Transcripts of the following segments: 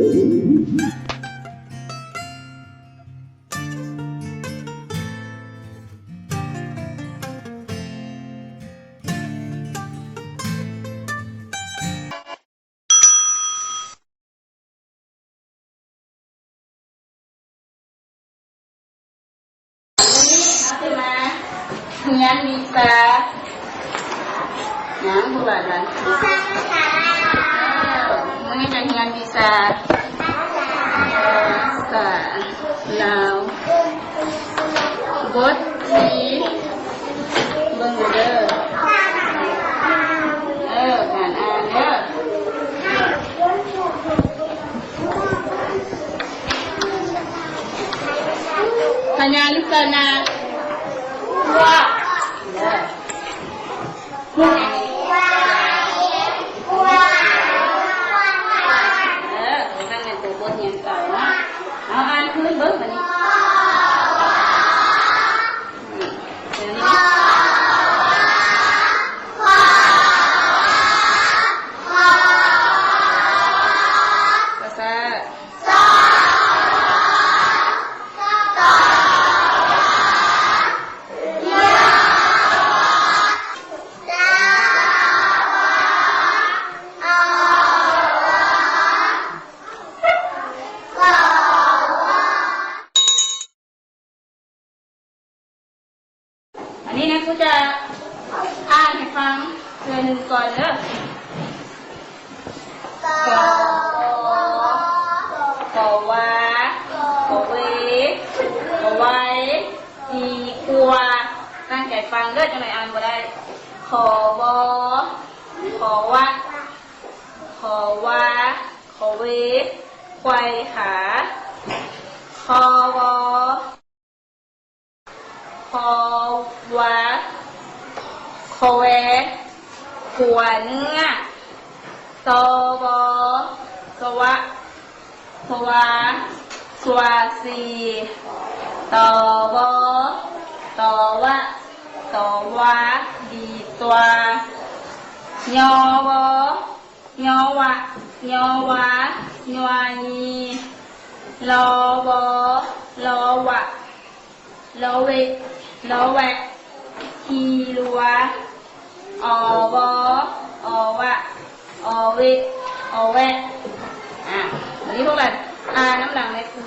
ເຮົາຊິມາຮຽນວິຊາຫຍັງ ຜູ້ຫຼານ? ເອີ ມື້ນີ້ຈະຮຽນວິຊາພາສາລາວ ບົດທີ ເບິ່ງເດີ ເອີ ການອ່ານເດີ. ພະຍັນຊະນະ ຄວາ ເອີ ນັ້ນແຫຼະ ໂຕບົດຮຽນເກົ່າເນາະ. ເອົາ ອ່ານຄືນເບິ່ງບາດນີ້. ອືມ ດຽວນີ້ ຊາຊາ. ອັນນີ້ນະ ຄູຈະອ່ານໃຫ້ຟັງເທື່ອໜຶ່ງກ່ອນເດີ. ກ ກ ວາ ກ ເວ ກ ໄວ ດີກວ່າ. ຕັ້ງໃຈຟັງເດີ ຈັກໜ່ອຍອ່ານບໍ່ໄດ້. ຂ ວ ຂ ວະ ຂ ວາ ຂ ເວ ໄຂວ່ຂາ. ຄ ວ ຄ ວາ ຄ ແວ ຂົວເນື້ອ. ຊ ວ ຊ ວະ ຊວາ ຊວາຊີ. ຕ ວ ຕ ວະ ຕ ວາ ດີກວ່າ. ຍ ວ ຍ ວະ ຍ ວາ ຍວາຢີ. ລ ວ ລ ວະ ລ ເວ ລ ແວະ ຂີ້ຫຼົວ. ອ ວ ອ ວະ ອ ເວ ອ ແວະ. ອ່າ ບາດນີ້ພວກເຮົາອ່ານນຳຫຼັງແມ່ຄູ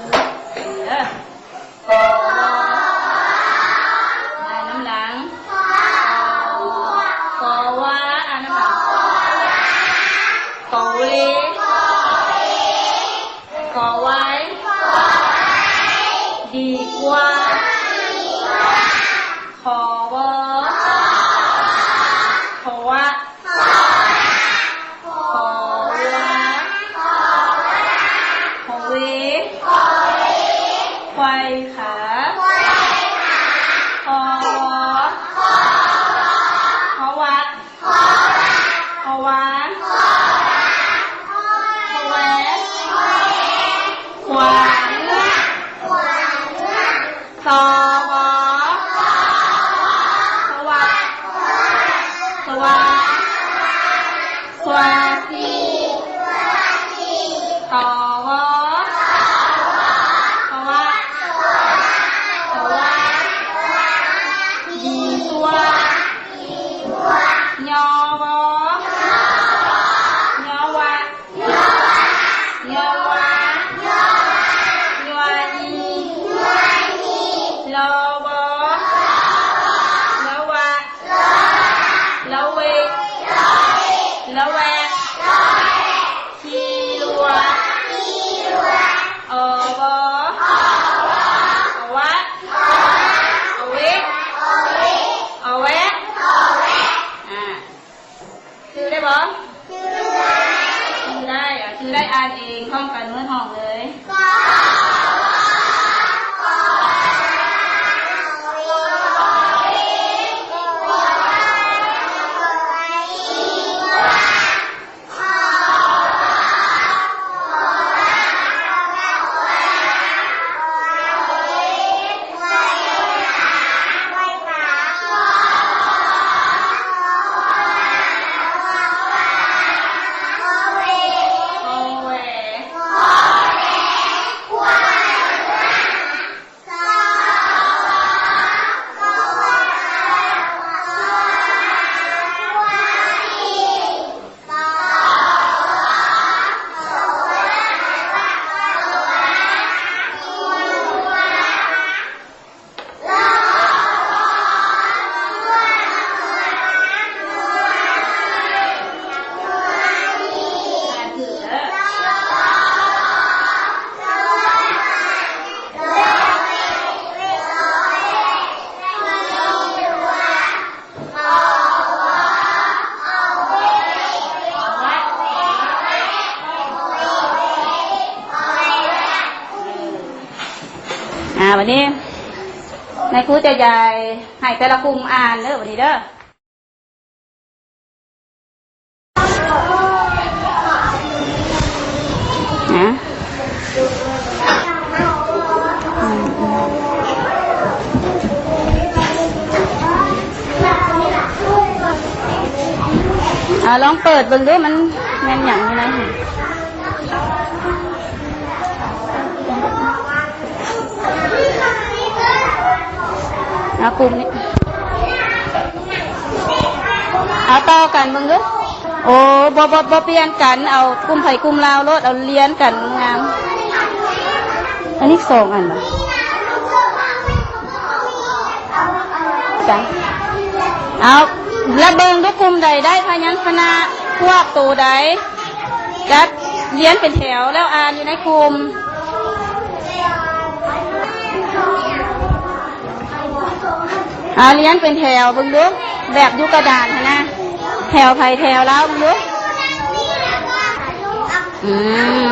ເດີ. ກ ວ ອ່ານນຳຫຼັງ ກ ວ ອ່ານນຳຫຼັງ ກ ເວ ກ ໄວ ດີກວ່າ. ຂ ວ ຂ ວະ ຂ ວາ ຂ ເວ ໄຂວ່ຂາ. ຄ ວ ຄ ວະ ຄ ວາ ຄ ແວ ຂວາເນື້ອ. ຊ ວ ຊ ວະ ຊວາ ຊວາຊີ. ຕ ວ ຕ ວະ ຕ ວະ ດີກວ່າ. ຍ ວ ຍ ວະ ຍ ວາ ຍ ວາອີ. ລ ວ ລ ວະ ລ ເວ ລ ແວະ ຂີ້ຫຼົວ. ອ ວ ອ ວະ ອ ເວ ອ ແວະ. ອ່າ ຊື່ໄດ້ບໍ່? ຊື່ໄດ້ ຊື່ໄດ້ ອ່າ ຊື່ໄດ້ ອ່ານເອງພ້ອມກັນໝົດຫ້ອງເລີຍ. ຂໍແຫວ ຂໍແຫວ ອ່າ ບັດນີ້ນາຍຄູຈະຢາຍໃຫ້ແຕ່ລະກຸ່ມອ່ານເດີ ບັດນີ້ເດີ. ອາ ລອງເປີດເບິ່ງດູ ມັນແມ່ນຫຍັງຢູ່ໃນຫັ້ນ. ເອົາກຸ່ມນີ້ ເອົາຕໍ່ກັນເບິ່ງດູ. ໂອ້ ບໍ່ ບໍ່ ບໍ່ປ່ຽນກັນ ເອົາກຸ່ມໃຜກຸ່ມລາວໂລດ ເອົາລຽນກັນງາມ. ອັນນີ້ສອງອັນບໍ? ເອົາ ແລ້ວເບິ່ງດູ ກຸ່ມໃດໄດ້ພະຍັນຊະນະພວກໂຕໃດ ຈັດລຽນເປັນແຖວແລ້ວອ່ານຢູ່ໃນກຸ່ມ. ເອົາລຽນເປັນແຖວເບິ່ງດູ ແບບຢູ່ກະດານຫັ້ນນະ ແຖວໃຜແຖວລາວເບິ່ງດູ. ອືມ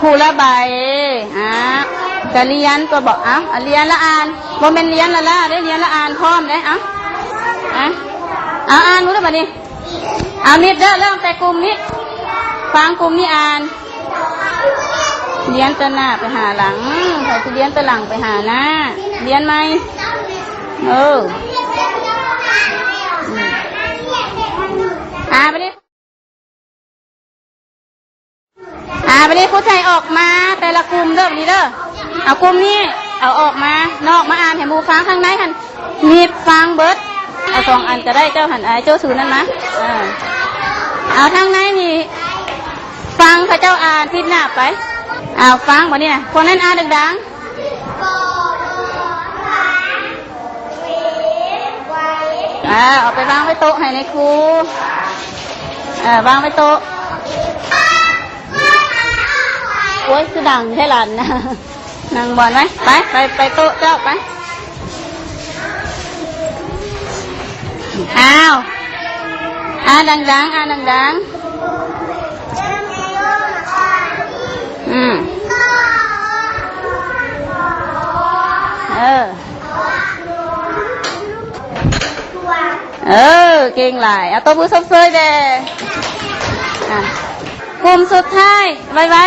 ຜູ້ລະໃບ ອ່າ ກະລຽນຕົວະບໍ? ເອົາ ລຽນລະອ່ານ ບໍ່ແມ່ນລຽນລະລາເດ້ ລຽນລະອ່ານພ້ອມເດ້. ເອົາ ອ່າ ເອົາ ອ່ານດູເດີບັດນີ້. ເອົາ ມິດເດີ ເລີ່ມແຕ່ກຸ່ມນີ້ ຟັງກຸ່ມນີ້ອ່ານ. ລຽນແຕ່ໜ້າໄປຫາຫຼັງ ໃຜຊິລຽນແຕ່ຫຼັງໄປຫາໜ້າ ລຽນໃໝ່. ເອີ ອືມ ອ່າ ບັດນີ້ ອ່າ ບັດນີ້ຄູໃຈອອກມາແຕ່ລະກຸ່ມເດີ ບັດນີ້ເດີ. ເອົາກຸ່ມນີ້ ເອົາອອກມານອກ ມາອ່ານໃຫ້ໝູ່ຟັງ. ທາງໃນຫັ້ນ ມິດຟັງເບິດ ເອົາສອງອັນກະໄດ້. ເຈົ້າຫັ້ນ ເອົາໂຈ້ຖືນັ້ນມາ. ເອີ ເອົາທາງໃນນີ້ ຟັງເຂົາເຈົ້າອ່ານ ປິດໜ້າໄປ. ເອົາ ຟັງບັດນີ້ນະ ພວກນັ້ນອ່ານດັງໆ. ອ່າ ເອົາໄປວາງໄວ້ໂຕະໃຫ້ນາຍຄູ. ເອີ ວາງໄວ້ໂຕະ. ໂອ້ຍ ຄືດັງແທ້ຫຼານນະ. ນັ່ງບ່ອນໄວ້ ໄປ ໄປ ໄປໂຕະເຈົ້າໄປ. ອ້າວ ອ່ານດັງໆ ອ່ານດັງໆ. ອືມ ເອີ ເອີ ເກັ່ງຫຼາຍ. ເອົາຕົບມືຊົມເຊີຍແດ່. ອ່າ ກຸ່ມສຸດທ້າຍ ໄວ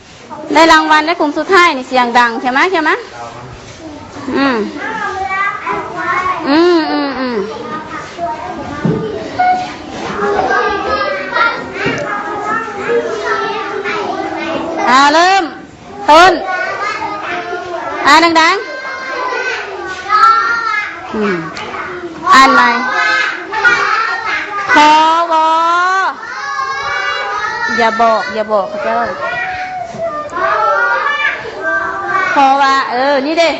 ໆ ໄດ້ລາງວັນແລ້ວ. ກຸ່ມສຸດທ້າຍນີ້ສຽງດັງ. ເຂົ້າມາ ເຂົ້າມາ. ອືມ ອືມ ອືມ ອືມ. ອ່າ ເລີ່ມ ຕົ້ນ ອ່ານດັງໆ. ອືມ ອ່ານໃໝ່ ຄ ວ ຢ່າບອກ ຢ່າບອກເຂົາເຈົ້າ. ຄ ວ ເອີ ນີ້ເດ້.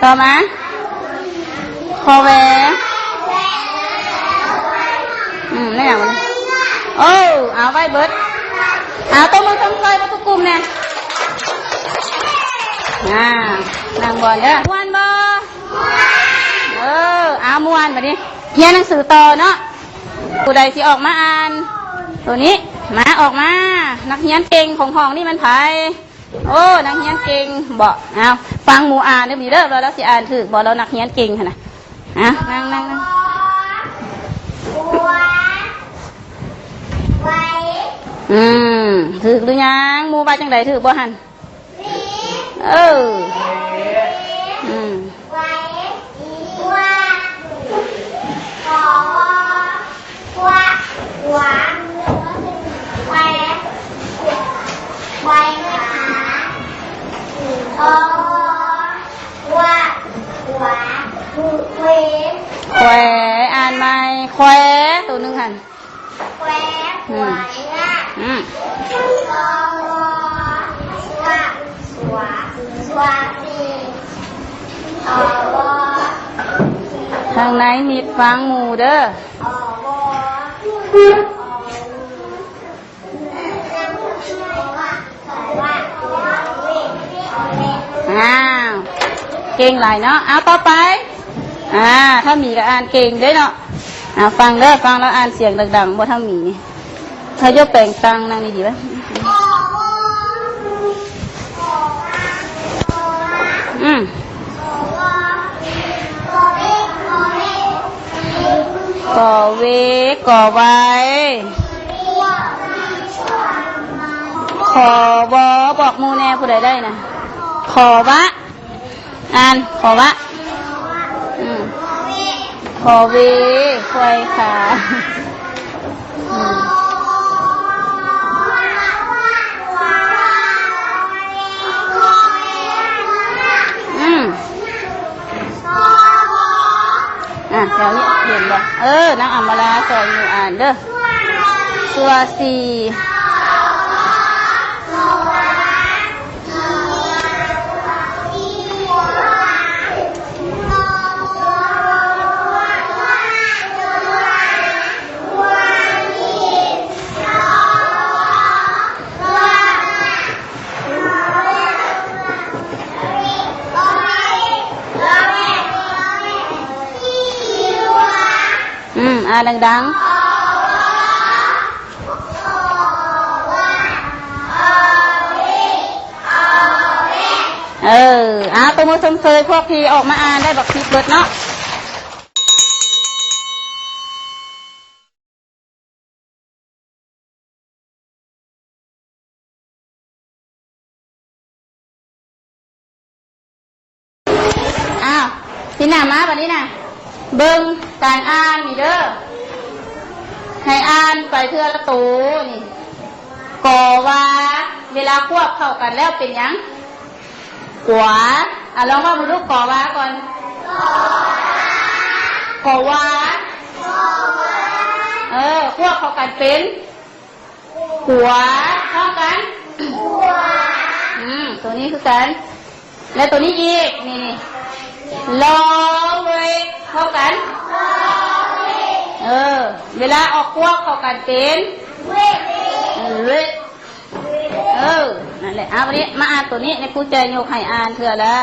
ຕໍ່ມາ ຄ ແວ. ອືມ ແມ່ນຫຍັງວະນີ້? ໂອ້ ເອົາໄວ້ເບິດ. ເອົາຕົບມືຊົມເຊີຍເບິດທຸກກຸ່ມແດ່. ອ່າ ນັ່ງບ່ອນເດີ. ມ່ວນບໍ່? ເອີ ເອົາມ່ວນ. ບັດນີ້ຮຽນໜັງສືຕໍ່ເນາະ. ຜູ້ໃດຊິອອກມາອ່ານໂຕນີ້? ມາ ອອກມາ. ນັກຮຽນເກັ່ງຂອງຫ້ອງນີ້ແມ່ນໃຜ? ໂອ້ ນັກຮຽນເກັ່ງບໍ? ເອົາ ຟັງໝູ່ອ່ານເດີ ດີເດີ ວ່າລາວຊິອ່ານຖືກບໍ່? ລາວນັກຮຽນເກັ່ງຫັ້ນນະ. ອ່າ ນັ່ງ ນັ່ງ ນັ່ງ. ອືມ ຖືກຫຼືຍັງ? ໝູ່ວ່າຈັ່ງໃດ? ຖືກບໍ່ຫັ້ນ? ເອີ ອືມ. ແຄ ອ່ານໃໝ່ ແຄ ໂຕໜຶ່ງຫັ້ນ. ແຄ ອືມ ອືມ ທາງໃນມິດຟັງໝູ່ເດີ. ອ້າວ ເກັ່ງຫຼາຍເນາະ. ເອົາ ຕໍ່ໄປ ອ່າ ທ້າວໝີກໍອ່ານເກັ່ງເດ້ເນາະ. ອ່າ ຟັງເດີ ຟັງລາວອ່ານສຽງດັງໆ ບໍ່ ທ້າວໝີນີ້. ເຮົາຢົກແປງຕັ່ງ ນັ່ງດີໆ ໄວ້. ອືມ ກ ເວ ກ ໄວ ຂ ວ ບອກໝູ່ແດ່ ຜູ້ໃດໄດ້ນະ ຂ ວະ ອ່ານ ຂ ວະ ອືມ ຂ ເວ ຄວາຍຂາ ອືມ ອືມ ອ່ະ ແຖວນີ້ເຫັນບໍ່? ເອີ ນາງອຳມາລາສອນຢູ່ອ່ານເດີ ສ່ວນ ສີ່ ອືມ ອ່ານດັງໆ ເອີ ອ່າ ຕົບມືຊົມເຊີຍພວກທີ່ອອກມາອ່ານໄດ້ບັກສິບເບິດເນາະ. ອ້າວ ປີໜ້າມາບັດນີ້ນະ ເບິ່ງການອ່ານນີ້ເດີ ໃຫ້ອ່ານໄປເທື່ອລະໂຕນີ້ ກ ວາ ເວລາຄວບເຂົ້າກັນແລ້ວເປັນຫຍັງ? ກວາ ອ່ະ ລອງເວົ້າເບິ່ງດູ ກ ວາ ກ່ອນ ກ ວາ ເອີ ຄວບເຂົ້າກັນເປັນ ກົວ ພ້ອມກັນ ກົວ ອືມ ໂຕນີ້ຄືກັນ ແລະ ໂຕນີ້ອີກ ນີ້ ນີ້ ລ ເວ ພ້ອມກັນ ເອີ ເວລາອອກຄວບເຂົ້າກັນເປັນ ເວ ເວ ເອີ ນັ້ນແຫຼະ. ເອົາ ບັດນີ້ມາອ່ານໂຕນີ້ ໃນຄູຈະຍົກໃຫ້ອ່ານເທື່ອລະ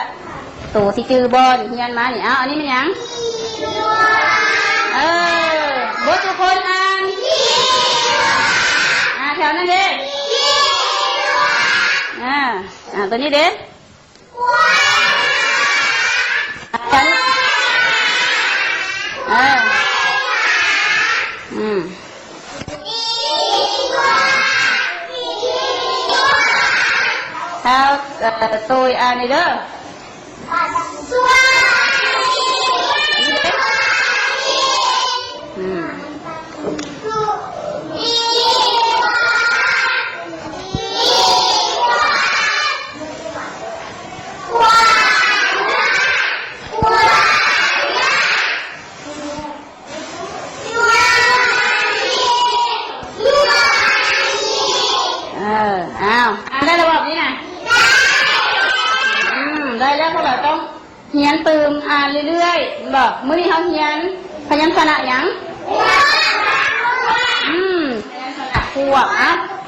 ໂຕ ຊິຈື່ບໍ່? ຮຽນມານີ້. ເອົາ ອັນນີ້ແມ່ນຫຍັງ? ເອີ ເບິດທຸກຄົນອ່ານ ອ່າ ແຖວນັ້ນເດ້ ອ່າ ອ່າ ໂຕນີ້ເດ້ ເອີ ອືມ ເອົາ ເອີ ໂຕຍອ່ານນີ້ເດີ ອືມ. ເອີ ອ້າວ ອ່ານໄດ້ລະບອກນີ້ນະ? ອືມ ໄດ້ແລ້ວ ພວກເຮົາຕ້ອງ ຮຽນຕື່ມ ອ່ານເລື້ອຍໆ ແມ່ນບໍ່? ມື້ນີ້ເຮົາຮຽນພະຍັນຊະນະຫຍັງ? ອືມ ພະຍັນຊະນະຄວບ.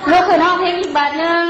ເອົ້າ ລຸກຂຶ້ນຮ້ອງເພງອີກບາດໜຶ່ງ.